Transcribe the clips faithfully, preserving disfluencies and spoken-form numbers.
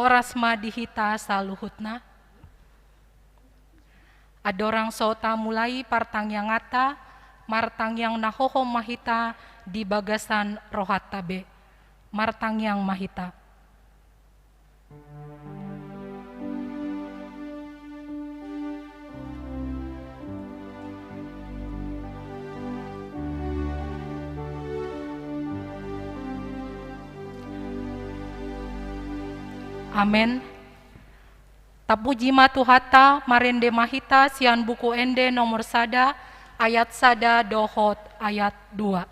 Horas ma di hita saluhutna. Andorang so tamulai partangianganta, martangiang na hohom ma hita di bagasan rohanta be. Martangiang ma hita. Amen. Tapuji ma Tuhanta, marende ma hita sian Buku Ende nomor sada, ayat sada dohot ayat dua.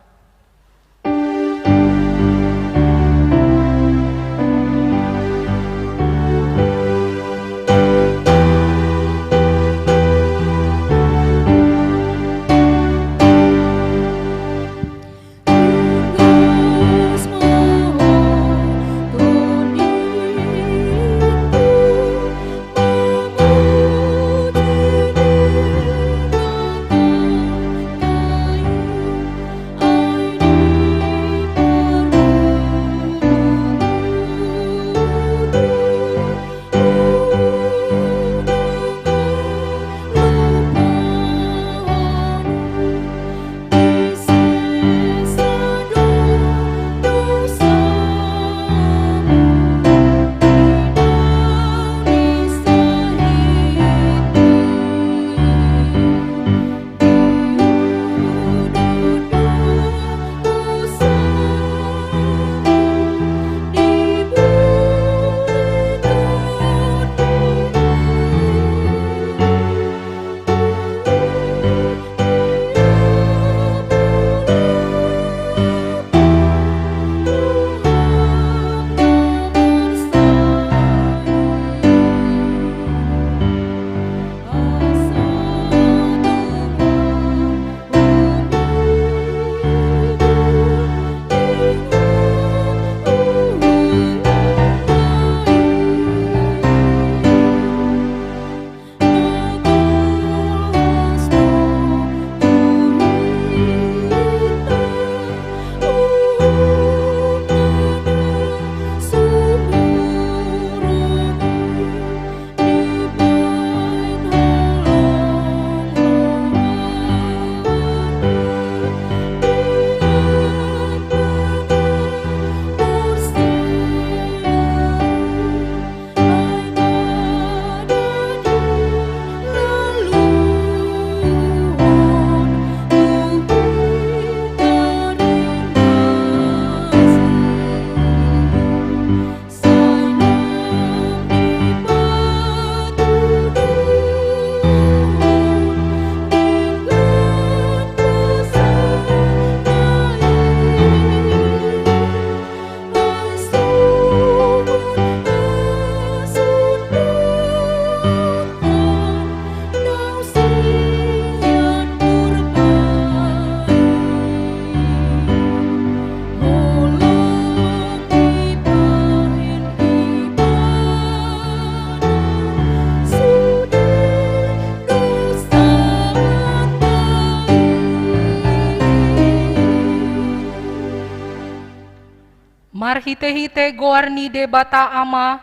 Marhitehite goar ni Debata Ama,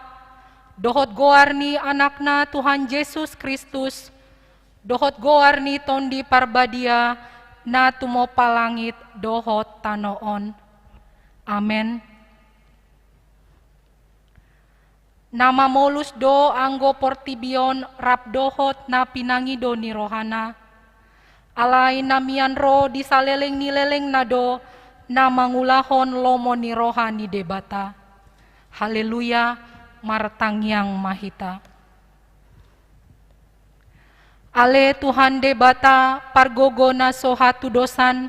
dohot goar ni Anakna Tuhan Jesus Kristus, dohot goar ni Tondi Parbadia, na tumompa langit dohot tano on. Amen. Na mamolus do anggo portibi on rap dohot na pinangido ni rohana. Alai na mian ro di saleleng ni lelengna do na mangulahon lomo ni roha ni Debata. Haleluya, martangiang ma hita. Ale Tuhan Debata, pargogo na so hatudosan,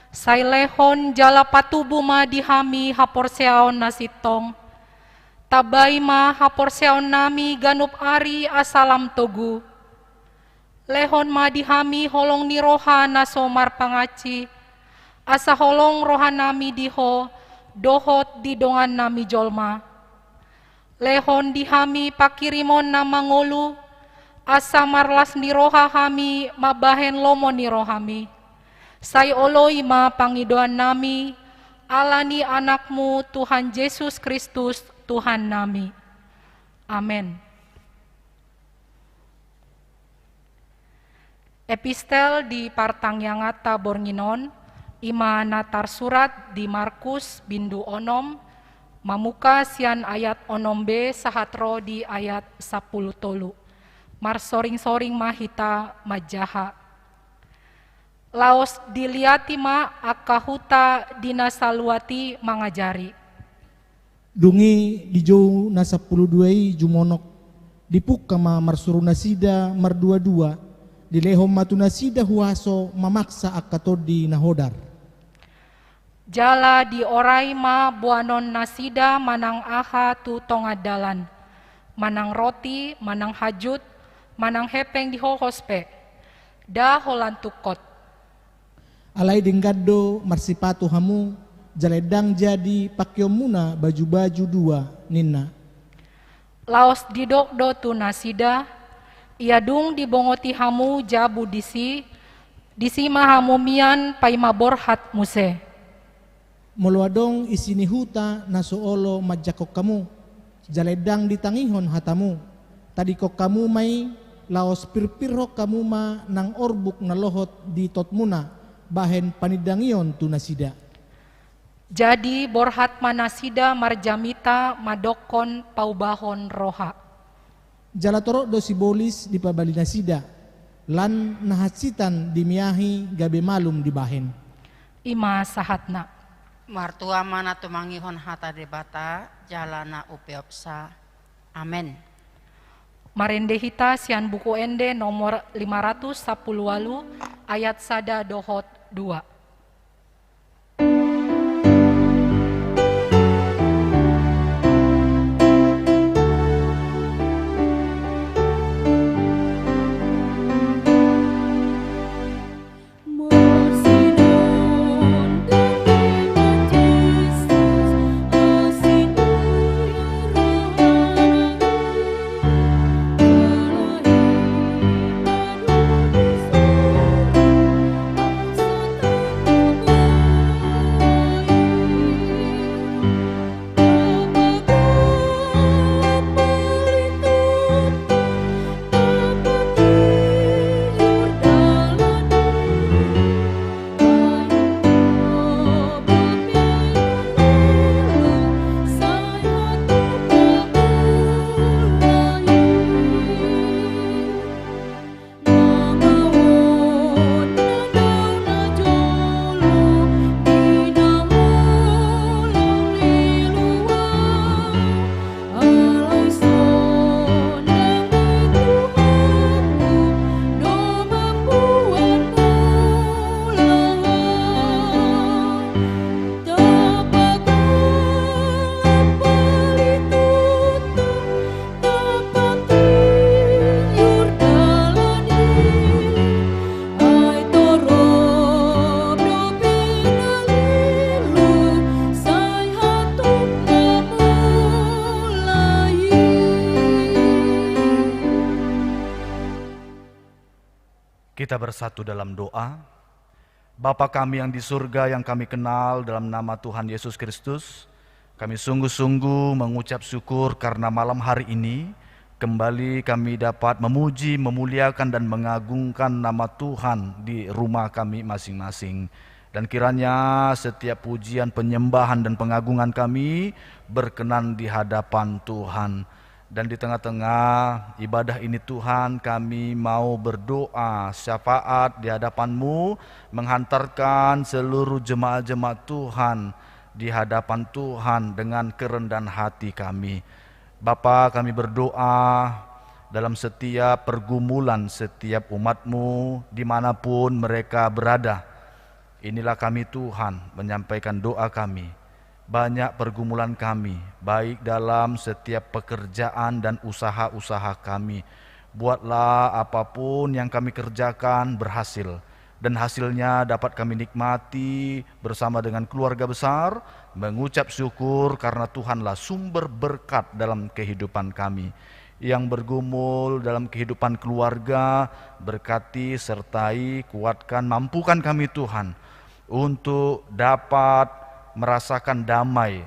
sai lehon jala patubu ma di hami haporseaon na sintong. Tambai ma haporseaonnami ganup ari asa lam togu. Lehon ma di hami holong ni roha na so marpangansi, asa holong rohanami di Ho dohot di dongannami jolma. Lehon di hami pangkirimon na mangolu, asa marlas ni roha hami mambahen lomo ni rohami. Sai oloi ma pangidoannami, ala ni Anakmu Tuhan Jesus Kristus, Tuhannami. Amen. Epistel di partangianganta borngin on, i ma na tarsurat di Markus bindu onom, mamungka sian ayat onom be sahat ro di ayat sampulu tolu. Marsoring-soring ma hita manjaha. Laos diliati ma angka huta di na saluat i mangajari. Dung i dijou na sampulu dua i jumonok, dipungka ma marsuru nasida mardua-dua, dilehon ma tu nasida huaso mamaksa angka tondi na hodar. Jala diorai ma boanon nasida manang aha tu tonga dalan, manang roti, manang hajut, manang hepeng dihohos pe, nda holan tungkot. Alai denggan do marsipatu hamu, jala ndang jadi pangkeonmuna baju-baju dua, ninna. Laos didok do tu nasida, ia dung dibongoti hamu jabu disi, disi ma hamu mian paima borhat muse. Molo adong isi ni huta na so olo manjangkon hamu, jala ndang ditangihon hatamu, tadingkon hamu ma i, laos pirpirhon hamu ma nang orbuk na lohot di totmuna, bahen panindangion tu nasida. Jadi borhat ma nasida marjamita mandokkon paubahon roha. Jala torop do sibolis dipabali nasida, lan na hansitan dimiahi gabe malum dibahen. I ma sahatna. Martua ma na tumangihon hata Debata, jala na upeopsa. Amen. Marende hita sian Buku Ende nomor lima ratus sampulu ualu, ayat sada dohot dua. Kita bersatu dalam doa. Bapa kami yang di surga, yang kami kenal dalam nama Tuhan Yesus Kristus, kami sungguh-sungguh mengucap syukur karena malam hari ini kembali kami dapat memuji, memuliakan, dan mengagungkan nama Tuhan di rumah kami masing-masing. Dan kiranya setiap pujian, penyembahan, dan pengagungan kami berkenan di hadapan Tuhan. Dan di tengah-tengah ibadah ini, Tuhan, kami mau berdoa syafaat di hadapan-Mu, menghantarkan seluruh jemaat-jemaat Tuhan di hadapan Tuhan dengan kerendahan hati kami. Bapa, kami berdoa dalam setiap pergumulan setiap umat-Mu, di mana pun mereka berada. Inilah kami, Tuhan, menyampaikan doa kami. Banyak pergumulan kami, baik dalam setiap pekerjaan dan usaha-usaha kami. Buatlah apa pun yang kami kerjakan berhasil, dan hasilnya dapat kami nikmati bersama dengan keluarga besar, mengucap syukur karena Tuhanlah sumber berkat dalam kehidupan kami. Yang bergumul dalam kehidupan keluarga, berkati, sertai, kuatkan, mampukan kami, Tuhan, untuk dapat merasakan damai,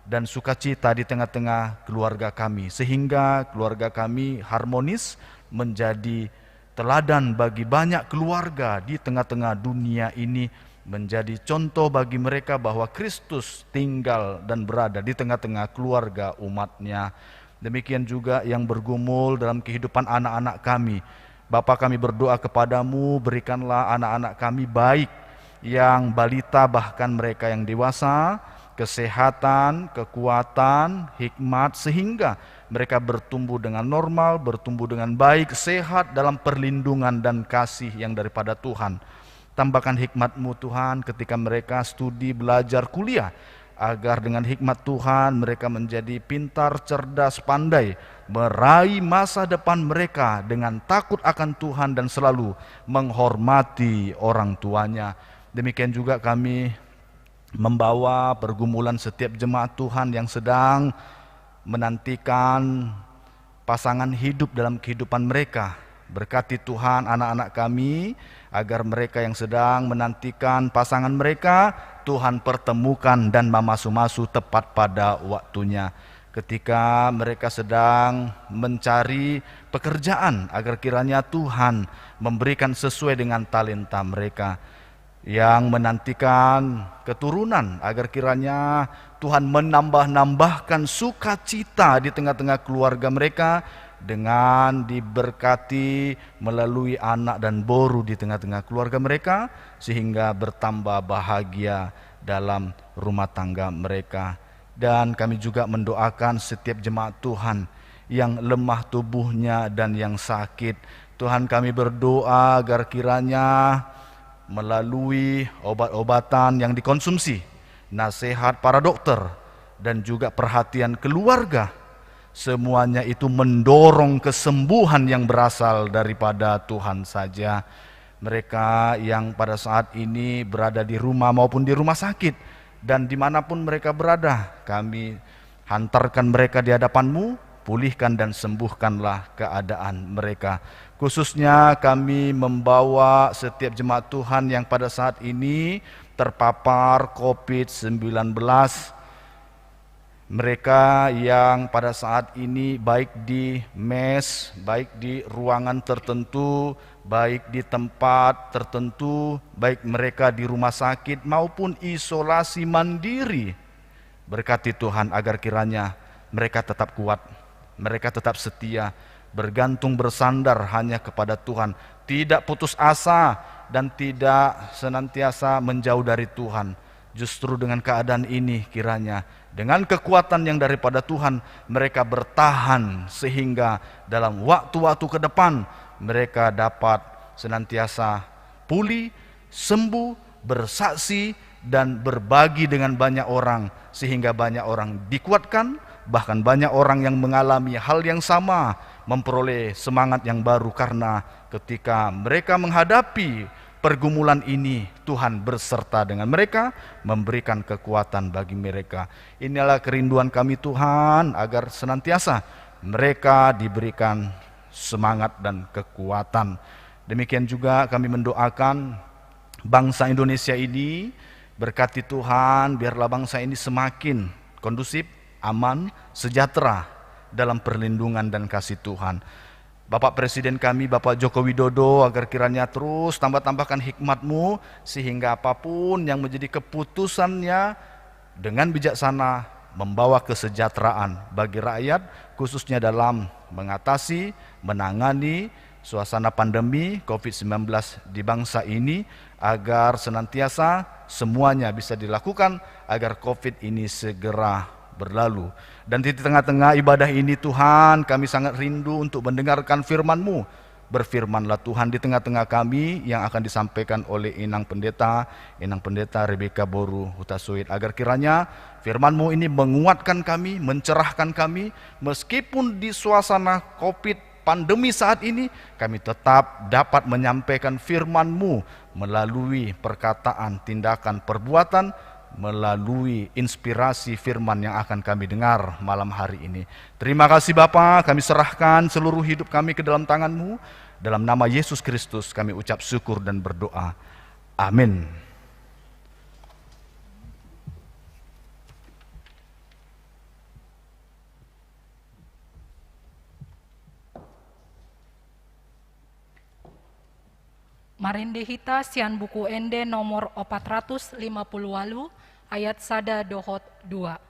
dan sukacita di tengah-tengah keluarga kami, sehingga keluarga kami harmonis, menjadi teladan bagi banyak keluarga di tengah-tengah dunia ini, menjadi contoh bagi mereka bahwa Kristus tinggal dan berada di tengah-tengah keluarga umat-Nya. Demikian juga yang bergumul dalam kehidupan anak-anak kami. Bapa, kami berdoa kepada-Mu, berikanlah anak-anak kami, baik yang balita bahkan mereka yang dewasa, kesehatan, kekuatan, hikmat, sehingga mereka bertumbuh dengan normal, bertumbuh dengan baik, sehat dalam perlindungan dan kasih yang daripada Tuhan. Tambahkan hikmat-Mu, Tuhan, ketika mereka studi, belajar, kuliah, agar dengan hikmat Tuhan mereka menjadi pintar, cerdas, pandai, meraih masa depan mereka dengan takut akan Tuhan dan selalu menghormati orang tuanya. Demikian juga kami membawa pergumulan setiap jemaat Tuhan yang sedang menantikan pasangan hidup dalam kehidupan mereka. Berkati, Tuhan, anak-anak kami, agar mereka yang sedang menantikan pasangan mereka, Tuhan pertemukan dan mamasu-masu tepat pada waktunya. Ketika mereka sedang mencari pekerjaan, agar kiranya Tuhan memberikan sesuai dengan talenta mereka. Yang menantikan keturunan, agar kiranya Tuhan menambah-nambahkan sukacita di tengah-tengah keluarga mereka dengan diberkati melalui anak dan boru di tengah-tengah keluarga mereka, sehingga bertambah bahagia dalam rumah tangga mereka. Dan kami juga mendoakan setiap jemaat Tuhan yang lemah tubuhnya dan yang sakit. Tuhan, kami berdoa agar kiranya melalui obat-obatan yang dikonsumsi, nasihat para dokter, dan juga perhatian keluarga, semuanya itu mendorong kesembuhan yang berasal daripada Tuhan saja. Mereka yang pada saat ini berada di rumah maupun di rumah sakit, dan dimanapun mereka berada, kami hantarkan mereka di hadapan-Mu, pulihkan dan sembuhkanlah keadaan mereka. Khususnya kami membawa setiap jemaat Tuhan yang pada saat ini terpapar covid sembilan belas. Mereka yang pada saat ini baik di mes, baik di ruangan tertentu, baik di tempat tertentu, baik mereka di rumah sakit maupun isolasi mandiri. Berkati, Tuhan, agar kiranya mereka tetap kuat, mereka tetap setia, bergantung bersandar hanya kepada Tuhan, tidak putus asa, dan tidak senantiasa menjauh dari Tuhan. Justru dengan keadaan ini, kiranya dengan kekuatan yang daripada Tuhan, mereka bertahan, sehingga dalam waktu-waktu ke depan, mereka dapat senantiasa pulih, sembuh, bersaksi, dan berbagi dengan banyak orang, sehingga banyak orang dikuatkan, bahkan banyak orang yang mengalami hal yang sama memperoleh semangat yang baru, karena ketika mereka menghadapi pergumulan ini, Tuhan berserta dengan mereka, memberikan kekuatan bagi mereka. Inilah kerinduan kami, Tuhan, agar senantiasa mereka diberikan semangat dan kekuatan. Demikian juga kami mendoakan bangsa Indonesia ini, berkati, Tuhan, biarlah bangsa ini semakin kondusif, aman, sejahtera dalam perlindungan dan kasih Tuhan. Bapak Presiden kami, Bapak Joko Widodo, agar kiranya terus tambah-tambahkan hikmat-Mu, sehingga apapun yang menjadi keputusannya, dengan bijaksana membawa kesejahteraan bagi rakyat, khususnya dalam mengatasi, menangani suasana pandemi covid sembilan belas di bangsa ini, agar senantiasa semuanya bisa dilakukan agar covid ini segera berlalu. Dan di tengah-tengah ibadah ini, Tuhan, kami sangat rindu untuk mendengarkan firman-Mu. Berfirmanlah, Tuhan, di tengah-tengah kami yang akan disampaikan oleh Inang Pendeta, Inang Pendeta Rebecca boru Hutasoit, agar kiranya firman-Mu ini menguatkan kami, mencerahkan kami, meskipun di suasana covid pandemi saat ini, kami tetap dapat menyampaikan firman-Mu melalui perkataan, tindakan, perbuatan, melalui inspirasi firman yang akan kami dengar malam hari ini. Terima kasih, Bapa, kami serahkan seluruh hidup kami ke dalam tangan-Mu. Dalam nama Yesus Kristus kami ucap syukur dan berdoa. Amin. Marende hita sian Buku Ende nomor opat ratus lima puluh ualu, ayat sada dohot dua.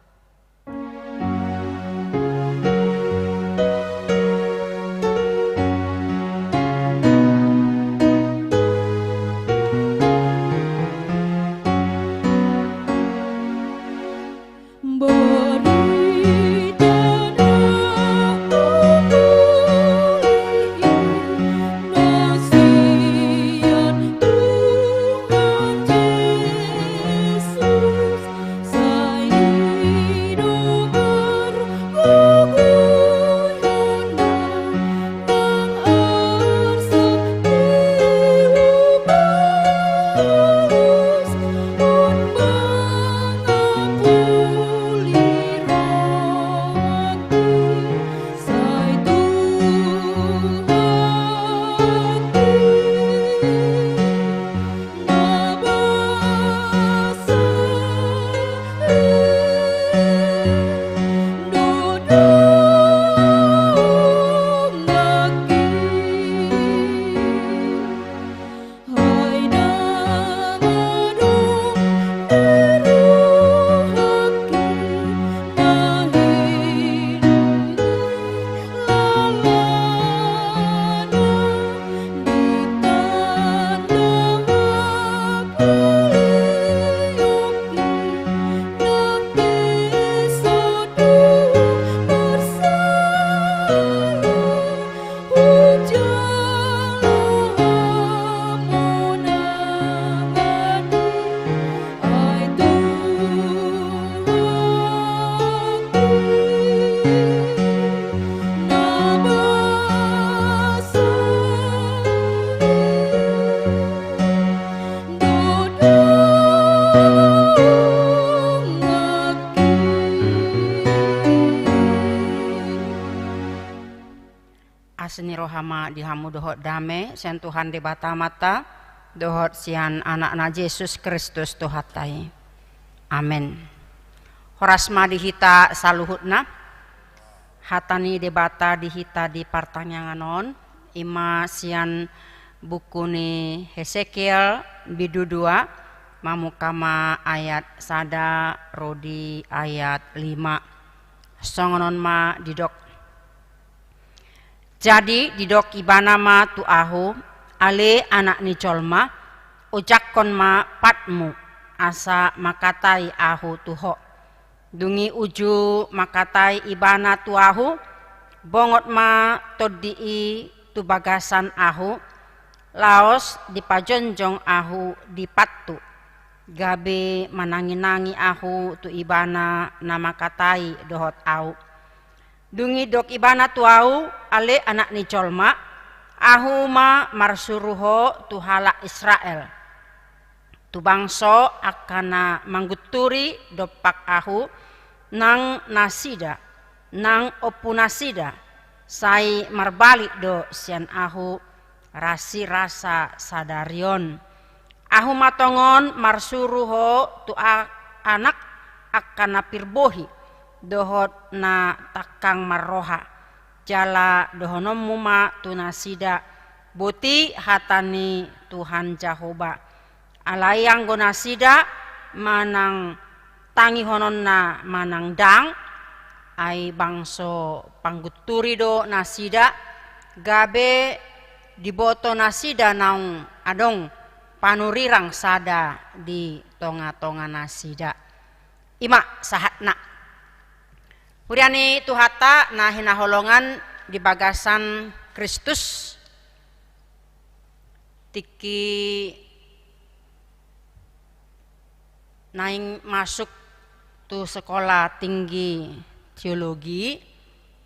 Asi ni roha ma di hamu dohot dame sian Tuhan Debata Amanta dohot sian Anakna Jesus Kristus Tuhanta i. Amen. Horas ma di hita saluhutna. Hata ni Debata di hita di partangiangan on, i ma sian buku ni Hesekiel bindu dua, mamungka ma ayat sada ro di ayat lima. Songon on ma didok. Jadi didok ibana ma tu ahu, ale anak ni jolma, ojakhon ma patmu, asa mangkatai ahu tu ho. Dung i uju mangkatai ibana tu ahu, bongot ma tondi i tu bagasan ahu, laos dipajongjong ahu di pattu, gabe mananginangi ahu tu ibana na mangkatai dohot ahu. Dung i didok ibana tu ahu, ale anak ni jolma, ahu ma marsuru ho tu halak Israel, tu bangso angka na manggunturi dompak ahu, nang nasida, nang ompunasida, sai marbalik do sian ahu rasirasa sadari on. Ahu ma tongon marsuru ho tu a-, anak angka na pir bohi dohot na tangkang marroha, jala dohononmu ma tu nasida, boti hata ni Tuhan Jahowa. Alai anggo nasida manang tangihononna manang ndang, ai bangso panggunturi do nasida, gabe diboto nasida naung adong panurirang sada di tongatonga nasida. I ma sahatna. Huria ni Tuhanta na hinaholongan di bagasan Kristus, tingki naeng masuk tu Sekolah Tinggi Teologi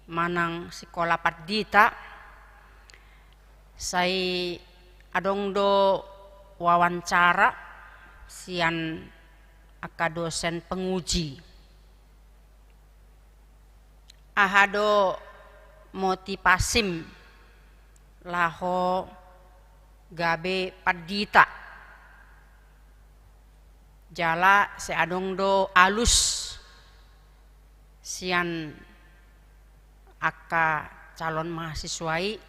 manang Sikola Pandita, sai adong do wawancara sian angka dosen penguji. Aha do motivasim laho gabe pandita? Jala sai adong do alus sian angka calon mahasiswa i,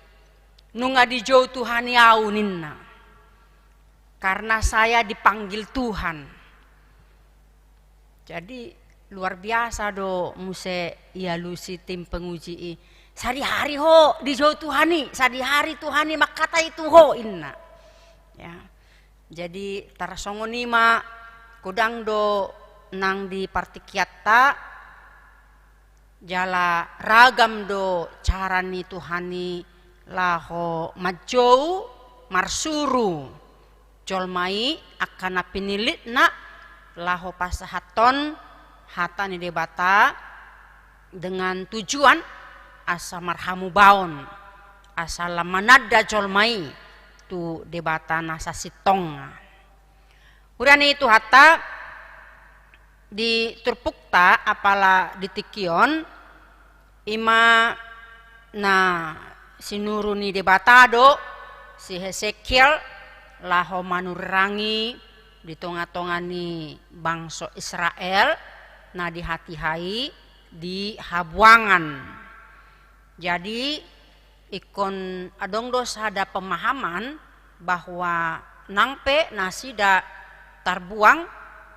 nunga dijou Tuhan i ahu ninna. Karena saya dipanggil Tuhan. Jadi, luar biasa do muse dialusi tim penguji i. Sadihari ho dijou Tuhan i, sadihari Tuhan i mangkatai tu ho, inna. Ya. Jadi, tarsongon i ma, godang do nang di partingkianta, jala ragam do cara ni Tuhan i laho manjou, marsuru jolma i, angka na pinillitna, laho pasahathon hata ni Debata dengan tujuan asa marhamubaon, asa lam mananda jolma i tu Debata na sasintongna. Huria ni Tuhanta, di turpukta apala di tingki on, i ma na sinuru ni Debata do si Hesekiel laho manurirang i di tonga-tonga ni bangso Israel na dihatiha i di habuangan. Jadi, ingkon adong do sada pemahaman bahwa nang pe nasida tarbuang,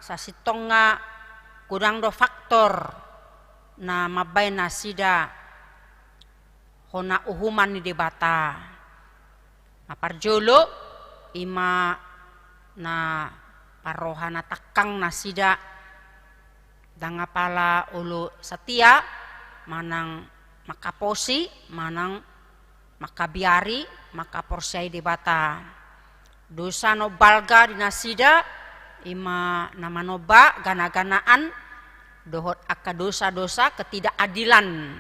sasintongna godang do faktor na mambaen nasida hona uhuman ni Debata. Na parjolo, i ma na parroha na tangkang nasida, ndang apala olo satia, manang mangkaposi, manang mangkabiari, mangkaporseai Debata. Dosa na umbalga di nasida, i ma na manomba gana-ganaan, dohot angka dosa-dosa ketidakadilan,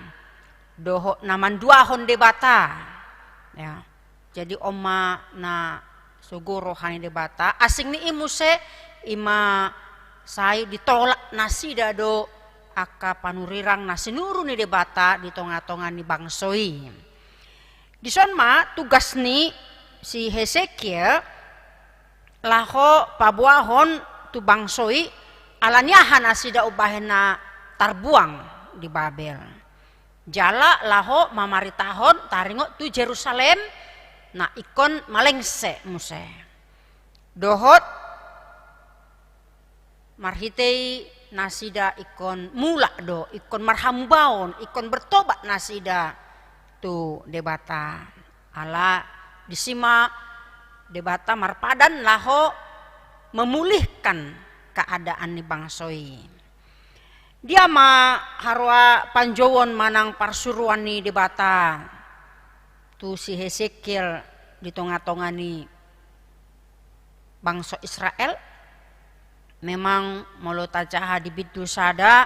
dohot na manduahon Debata. Ya. Jadi on ma na sogo roha ni Debata, asing ni i muse, i ma sai ditolak nasida do angka panurirang na sinuru ni Debata di tonga-tonga ni bangso i. Dison ma tugas ni si Hesekiel laho paboahon tu bangso i, ala ni aha nasida umbahen na tarbuang di Babel. Jala laho mamaritahon taringot tu Jerusalem, na ingkon malengse muse. Dohot marhite i nasida ingkon mulak do, ingkon marhamubaon, ingkon bertobat nasida tu Debata. Ala disi ma Debata marpadan laho memulihkan keadaan ni bangso i. Dia ma haroa panjouon manang parsuruan ni Debata tu si Hesekiel di tonga-tonga ni bangso Israel? Memang molo tajaha di bindu sada,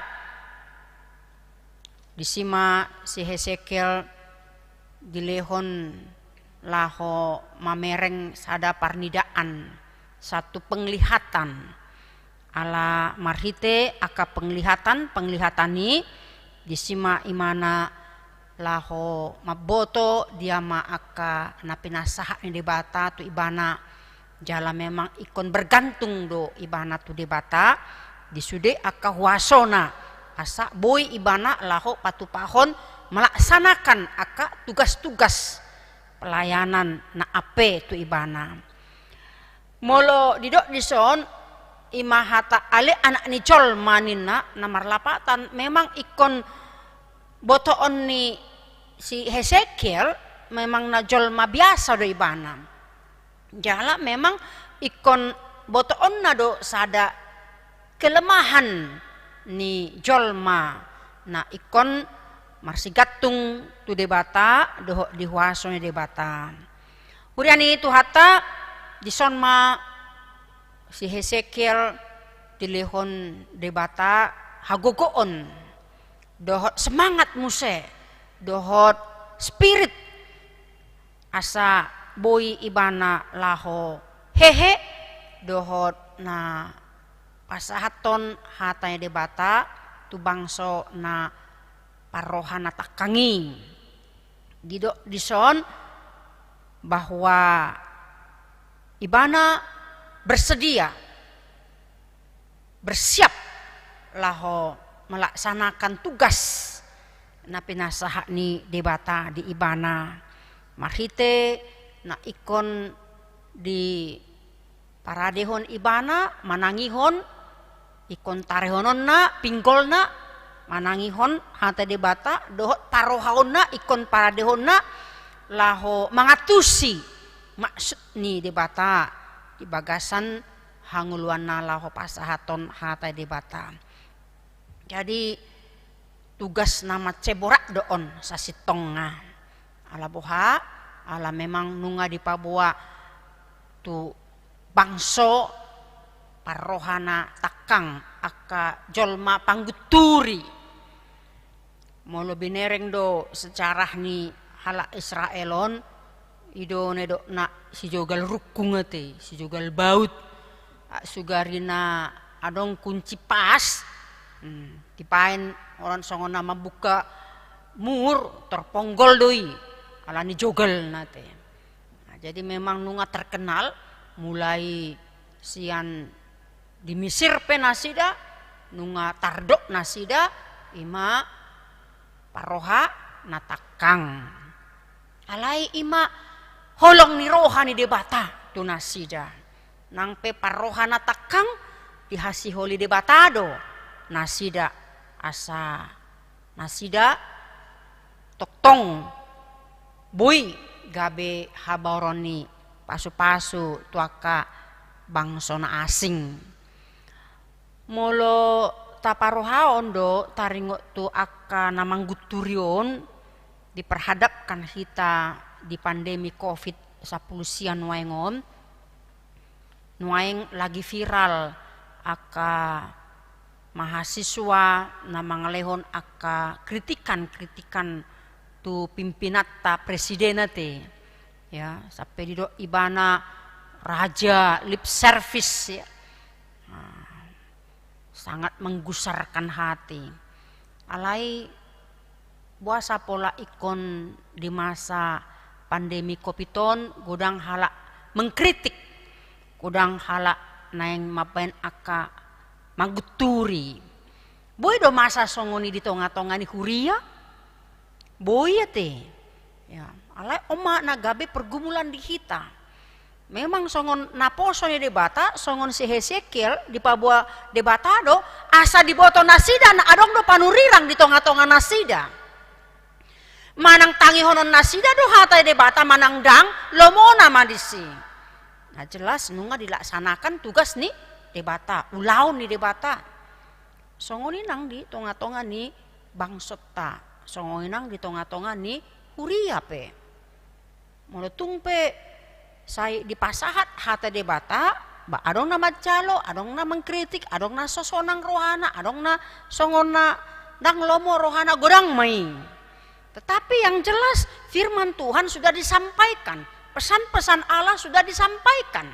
disi ma si Hesekiel dilehon laho mamereng sada parnidaan, satu penglihatan. Ala marhite angka penglihatan, penglihatan i, disi ma ibana laho mamboto dia ma angka na pinasahat ni Debata tu ibana, jala memang ingkon bergantung do ibana tu Debata, di sude angka huasona, asa boi ibana laho patupahon melaksanakan angka tugas-tugas pelayanan na ampe tu ibana. Molo didok dison, i ma hata ale Anak ni Jolma ninna, na marlapatan memang ingkon botoon ni si Hesekiel, memang na jolma biasa do ibana. Jala memang ingkon botoonna do sada kelemahan ni jolma na ingkon marsigantung tu Debata dohot di huaso ni Debata. Huria ni Tuhanta, dison ma si Hesekiel dilehon Debata hagogoon, dohot semangat muse, dohot spirit, asa boi ibana laho hehe, dohot na pasahathon hata ni Debata tu bangso na parroha na tangkang i. Didok dison bahwa ibana bersedia, bersiap laho melaksanakan tugas na pinasahat ni Debata di ibana, marhite na ingkon di paradehon ibana, manangihon, ingkon tarehononna, pinggolna, manangihon hata Debata, dohot parohaonna, ingkon paradehonna, laho mangantusi maksud ni Debata di bagasan hangoluanna laho pasahathon hata Debata. Jadi, tugas na mansai borat do on sasintongna. Ala boha, ala memang nunga dipaboa tu bangso parroha na tangkang, angka jolma panggunturi. Molo binereng do sejarah ni halak Israel on, i do na nidokna sijogal rungkung ate, sijogal baut. Ah, sugari na adong kunci pas, hmm, dibaen orang songon na mambuka mur, terponggol do i, ala ni jogalna ate. Nah, jadi memang nunga terkenal, mulai sian di Misir pe nasida, nunga tardok nasida, ima parroha na tangkang. Alai ima holong ni roha ni Debata tu nasida. Nang pe parroha na tangkang, dihasiholi Debata do nasida, asa nasida tongtong boi gabe habaoron ni pasupasu tu angka bangso na asing. Molo taparrohahon do taringot tu angka na manggunturi on, diperhadapkan hita di pandemi covid sampulu sia nuaeng on, nuaeng lagi viral angka mahasiswa na mangalehon angka kritikan-kritikan tu pimpinanta, presiden ate. Ya, sampe didok ibana raja lip service, ya. Nah, sangat menggusarkan hati. Alai, boasa pola ingkon di masa pandemi covid on, godang halak mengkritik, godang halak naeng mambaen angka manggunturi. Boi do masa songon i di tonga-tonga ni huria? Boi ate. Ya, alai on ma na gabe pergumulan di hita. Memang songon naposo ni Debata, songon si Hesekiel, dipaboa Debata do, asa diboto nasida na adong do panurirang di tonga-tonga nasida. Manang tangihonon nasida do hata Debata manang ndang, lomona ma disi. Nah, jelas nunga dilaksanakan tugas ni Debata, ulaon ni Debata. Songon i nang di tonga-tonga ni bangsonta, songon i nang di tonga-tonga ni huria pe. Molo tung pe sai dipasahat hata Debata, ba adong na manjalo, adong na mengkritik, adong na so sonang rohana, adong na songon na ndang lomo rohana, godang ma i. Tetapi yang jelas, firman Tuhan sudah disampaikan, pesan-pesan Allah sudah disampaikan.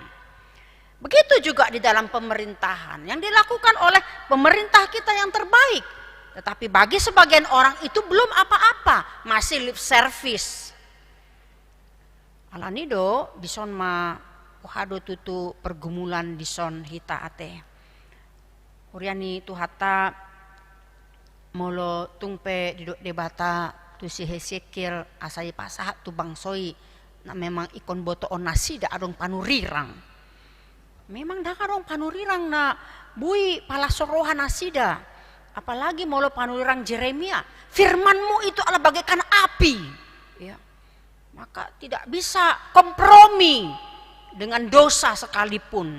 Begitu juga di dalam pemerintahan yang dilakukan oleh pemerintah kita yang terbaik. Tetapi bagi sebagian orang itu belum apa-apa, masih lip service. Alani do, dison ma huhadap tu pergumulan dison hita ate. Huria ni Tuhanta, molo tung pe didok Debata tu si Hesekiel asa dipasahat tu bangso i, na memang ingkon botoon nasida adong panurirang. Memang ndang adong panurirang na boi palashon roha nasida. Apalagi molo panurirang Jeremia, firman-Mu itu adalah bagaikan api. Ya. Maka tidak bisa kompromi dengan dosa sekalipun.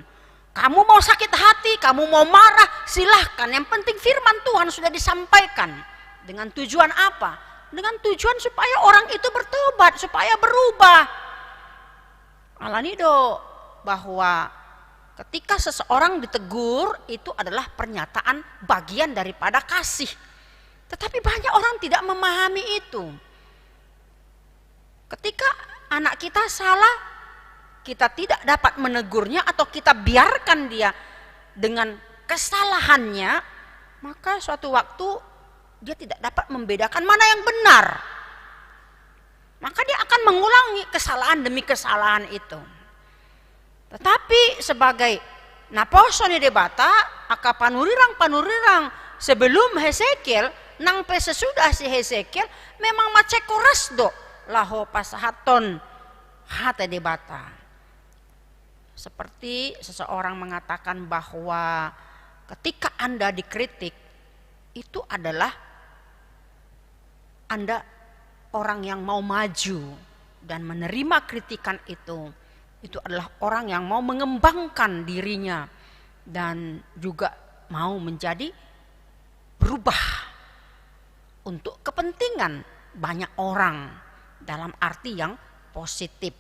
Kamu mau sakit hati, kamu mau marah, silahkan. Yang penting firman Tuhan sudah disampaikan. Dengan tujuan apa? Dengan tujuan supaya orang itu bertobat, supaya berubah. Alani do bahwa ketika seseorang ditegur, itu adalah pernyataan bagian daripada kasih. Tetapi banyak orang tidak memahami itu. Ketika anak kita salah, kita tidak dapat menegurnya atau kita biarkan dia dengan kesalahannya, maka suatu waktu dia tidak dapat membedakan mana yang benar. Maka dia akan mengulangi kesalahan demi kesalahan itu. Tetapi sebagai naposo ni Debata, angka panurirang-panurirang sebelum Hesekiel, nang pe sesudah si Hesekiel, memang mansai koras do laho pasahathon hata Debata. Seperti seseorang mengatakan bahwa ketika Anda dikritik, itu adalah Anda orang yang mau maju dan menerima kritikan itu. Itu adalah orang yang mau mengembangkan dirinya dan juga mau menjadi berubah untuk kepentingan banyak orang dalam arti yang positif.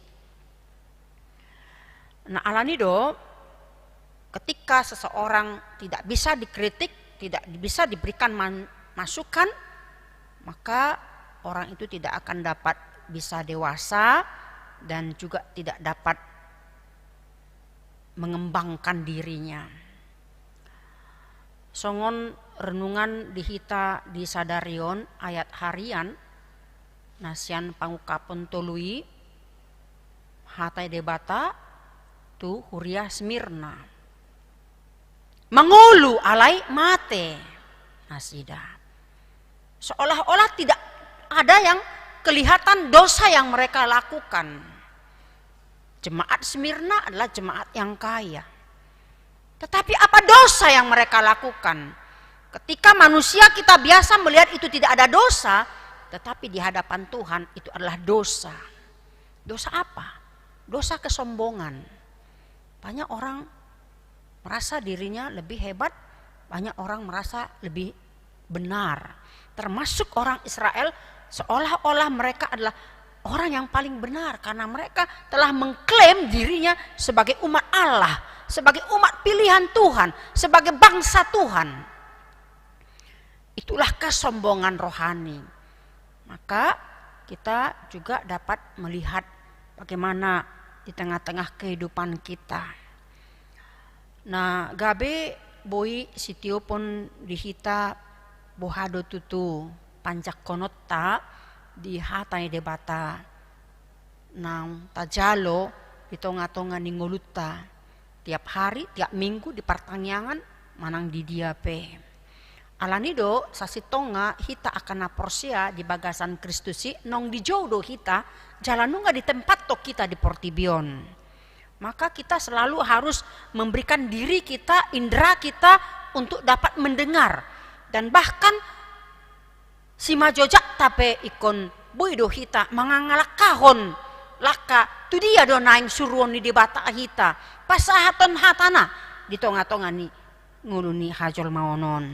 Nah, alani do, ketika seseorang tidak bisa dikritik, tidak bisa diberikan man-, masukan, maka orang itu tidak akan dapat bisa dewasa dan juga tidak dapat mengembangkan dirinya. Songon renungan di hita di sadari on, ayat harian na sian Pangungkapon tolu i, hata ni Debata tu huria Smirna. Mangolu alai mate nasida. Seolah-olah tidak ada yang kelihatan dosa yang mereka lakukan. Jemaat Smirna adalah jemaat yang kaya. Tetapi apa dosa yang mereka lakukan? Ketika manusia kita biasa melihat itu tidak ada dosa, tetapi di hadapan Tuhan itu adalah dosa. Dosa apa? Dosa kesombongan. Banyak orang merasa dirinya lebih hebat, banyak orang merasa lebih benar. Termasuk orang Israel, seolah-olah mereka adalah orang yang paling benar karena mereka telah mengklaim dirinya sebagai umat Allah, sebagai umat pilihan Tuhan, sebagai bangsa Tuhan. Itulah kesombongan rohani. Maka kita juga dapat melihat bagaimana di tengah-tengah kehidupan kita. Nah, gabe boi sitiopon di hita boha do tutu panjangkononta di hata ni Debata naung tajalo di tonga-tonga ni ngolunta, tiap hari, tiap minggu, di partangiangan manang di dia pe. Alani do, sasintongna hita angka na porsea di bagasan Kristus i, naung dijou do hita, jala nunga ditempathon hita di portibi on. Maka kita selalu harus memberikan diri kita, indera kita untuk dapat mendengar. Dan bahkan simajojakta pe ingkon boi do hita mangalangkahon langka tu dia do naeng suruon ni Debata hita, pasahathon hatana di tonga-tonga ni ngolu ni hajolmaon on.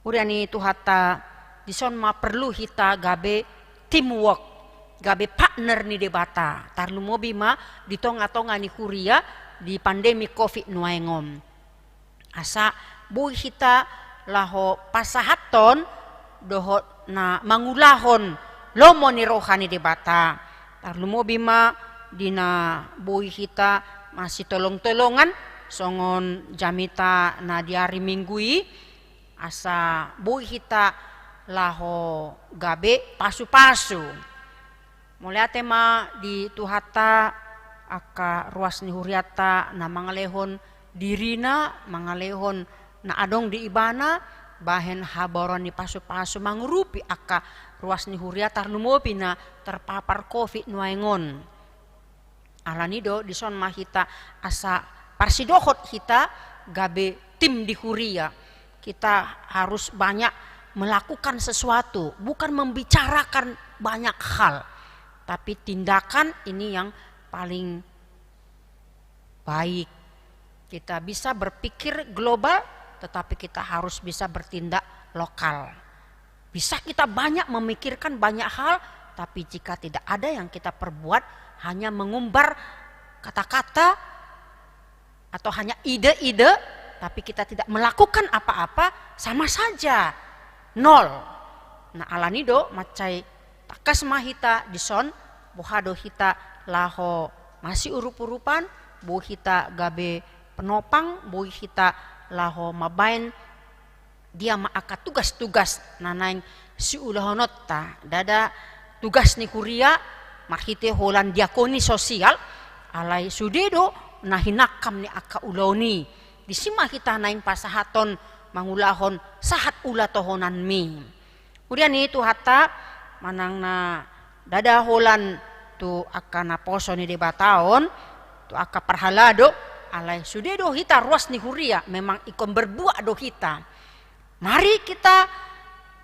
Huria ni Tuhanta, dison ma perlu hita gabe teamwork, gabe partner ni Debata, tarlumobi ma di tonga-tonga ni huria di pandemi covid nuaeng on. Asa boi hita laho pasahathon dohot na mangulahon lomo ni roha ni Debata. Tarlumobi ma di na boi hita masitolong-tolongan songon jamita na di ari Minggu i, asa boi hita laho gabe pasu-pasu. Mauliate ma di Tuhanta, angka ruas ni hurianta na mangalehon dirina, mangalehon na adong di ibana, bahen habaoran ni pasu-pasu mangurupi angka ruas ni huria tarlumobi na terpapar covid nuaeng on. Alani do, dison ma hita asa parsidohot hita gabe tim di huria. Kita harus banyak melakukan sesuatu, bukan membicarakan banyak hal, tapi tindakan ini yang paling baik. Kita bisa berpikir global, tetapi kita harus bisa bertindak lokal. Bisa kita banyak memikirkan banyak hal, tapi jika tidak ada yang kita perbuat, hanya mengumbar kata-kata atau hanya ide-ide, tapi kita tidak melakukan apa-apa, sama saja nol. Nah, alani do, mansai tangkas ma hita dison, boha do hita laho masiurup-urupan, boi hita gabe penopang, boi hita laho mambahen dia ma angka tugas-tugas na naeng siulahononta. Ndada tugas ni huria marhite holan diakoni sosial, alai sude do na hinangkam ni angka ulaon i. Disi ma hita naeng pasahathon mangulahon sahat ula tohonanmi. Huria ni Tuhanta, manang na ndada holan tu angka naposo ni Debata on, tu angka parhalado, alai sude do hita ruas ni huria, memang ingkon berbuat do hita. Mari kita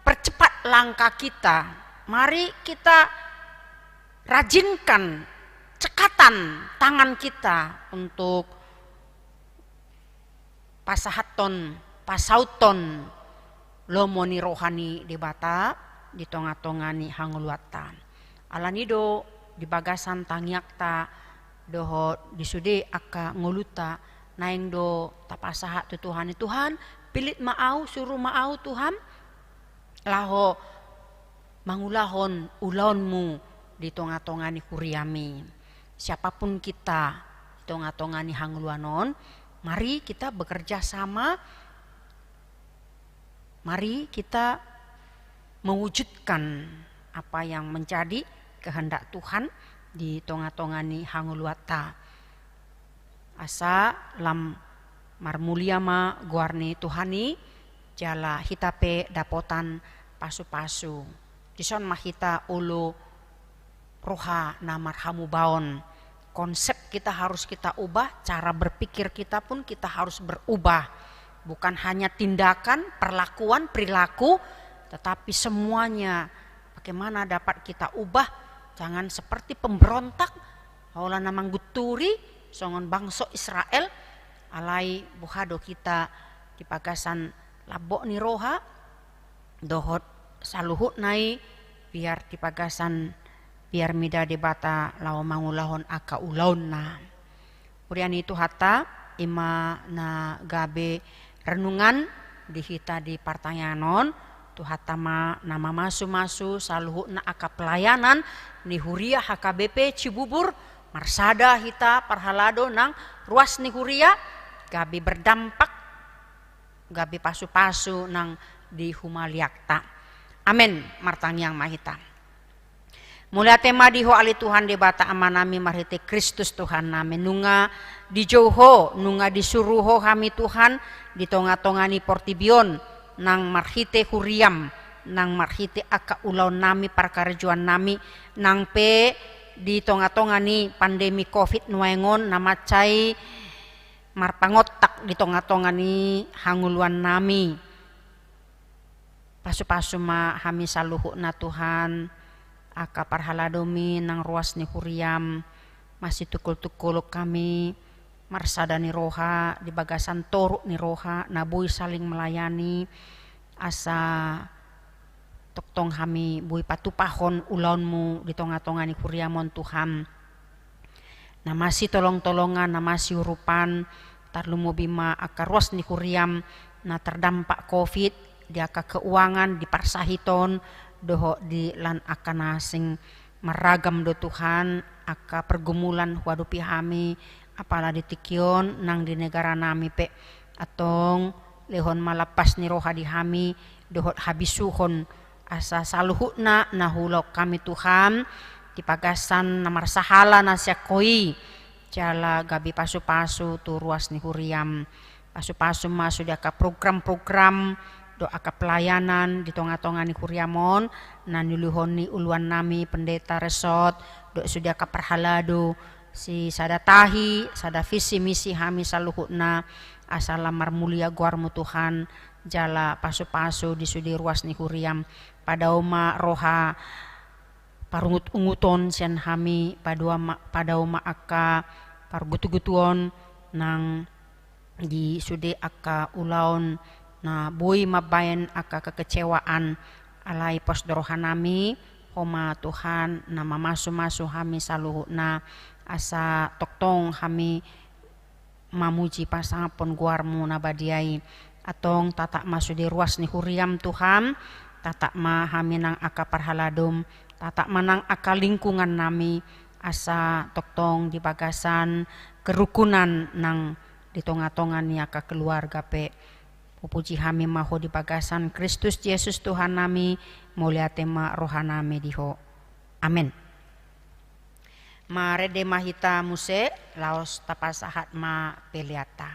percepat langkah kita, mari kita rajinkan cekatan tangan kita untuk pasahathon, pasauthon lomo ni roha ni Debata di tonga-tonga ni hangoluanta. Alani do di bagasan tangiangta dohot di sude angka ngolunta, naeng do tapasahat tu Tuhan i: Tuhan, pillit ma au, suru ma au Tuhan, laho mangulahon ulaonmu di tonga-tonga ni huriami. Siapapun kita di tonga-tonga ni hangoluan on, mari kita bekerja sama, mari kita mewujudkan apa yang menjadi kehendak Tuhan di tonga-tonga ni hangoluanta. Asa lam marmulia ma goar ni Tuhan i, jala hita pe dapotan pasu-pasu. Dison ma hita olo roha na marhamubaon. Konsep kita harus kita ubah, cara berpikir kita pun kita harus berubah. Bukan hanya tindakan, perlakuan, perilaku, tetapi semuanya bagaimana dapat kita ubah. Jangan seperti pemberontak, holan na manggunturi songon bangso Israel, alai boha do hita di bagasan lambok ni roha dohot saluhutna i, biar di bagasan, biar mida Debata laho mangulahon angka ulaonna. Huria ni Tuhanta, i ma na gabe renungan di hita di partangiangan on. Tuhanta ma na mamasu-masu saluhutna angka pelayanan ni huria H K B P Cibubur, marsada hita parhalado nang ruas ni huria, gabe berdampak, gabe pasu-pasu nang di humaliangta. Amen. Martangiang ma hita. Mauliate ma di Ho ale Tuhan Debata Amanami marhite Kristus Tuhannami, nunga dijou Ho, nunga disuru Ho hami Tuhan, di tonga-tonga ni portibi on, nang marhite huriam, nang marhite angka ulaonnami, parkarejoannami, nang pe di tonga-tonga ni pandemi covid nuaeng on na mansai marpangontak di tonga-tonga ni hangoluannami. Pasu-pasu ma hami saluhutna Tuhan, angka parhaladomi nang ruas ni huriam, masitungkol-tungkolon hami, marsada ni roha, di bagasan toruk ni roha, na boi saling melayani, asa tongtong hami boi patupahon ulaonmu di tonga-tonga ni huriam on Tuhan. Na masitolong-tolongan, na masiurupan, tarlumobi ma angka ruas ni huriam na terdampak covid, di angka keuangan, di parsahiton, dohot di lan angka na asing. Marragam do Tuhan angka pergumulan huadopi hami, apala di tingki on nang di negaranami pe. Antong lehon ma lampas ni roha di hami dohot habisuhon, asa saluhutna na huulahon hami Tuhan, di bagasan na marsahala na sian Ho i, jala gabe pasu-pasu tu ruas ni huriam. Pasu-pasu ma sude angka program-program dohot angka pelayanan di tonga-tonga ni huriam on, na niuluhon ni uluannami Pendeta Resort, dohot sude angka parhalado, sisada tahi, sada visi misi hami saluhutna, asa lam marmulia goarmu Tuhan, jala pasu-pasu di sude ruas ni huriam. Padao ma roha parungut-unguton sian hami, padao ma, padao ma angka pargutu-gutuon nang di sude angka ulaon na boi mambaen angka kekecewaan, alai pos do rohanami, Ho ma Tuhan na mamasu-masu hami saluhutna, asa tongtong hami mamuji pasangaphon goarmu na badia i. Antong tatap ma sude ruas ni huriam Tuhan, tatap ma hami nang angka parhaladom, tatap ma nang angka lingkungannami, asa tongtong di bagasan kerukunan nang di tonga-tonga ni angka keluarga pe. Hupuji hami ma Ho di bagasan Kristus Jesus Tuhannami, mauliate ma rohanami di Ho. Amen. Marende ma hita muse, laos tapasahat ma peleanta.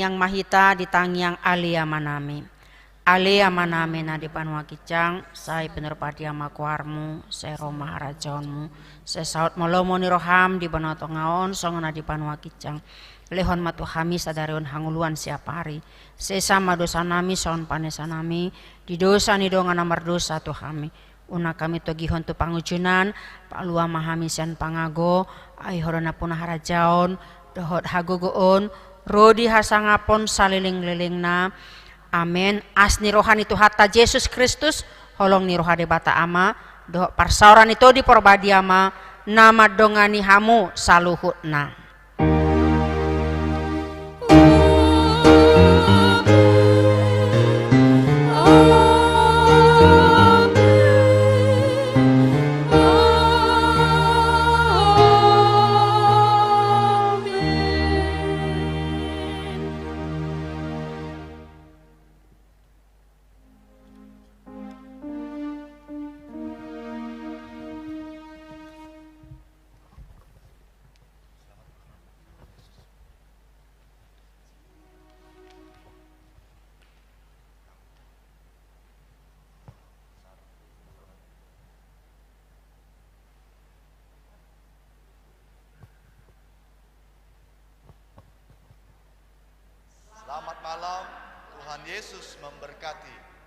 Tangiang ma hita di tangiang Ale Amanami. Ale Amanami na di banua ginjang, sai pinarbadia ma goarmu, sai ro ma harajaonmu, sai saut ma lomo ni roham di banua tonga on songon na di banua ginjang. Lehon ma tu hami sadari on hangoluan siapari. Sesa ma dosanami songon panesanami di dosa ni dongan na mardosa tu hami. Unang hami togihon tu pangunjunan, palua ma hami sian pangago, ai Ho do nampuna harajaon dohot hagogoon, ro di hasangapon salelenglelengna. Amen. Asi ni roha ni Tuhanta Jesus Kristus, holong ni roha Debata Ama, dohot parsaoran ni Tondi Parbadia ma na mandongani hamu saluhutna. Selamat malam, Tuhan Yesus memberkati.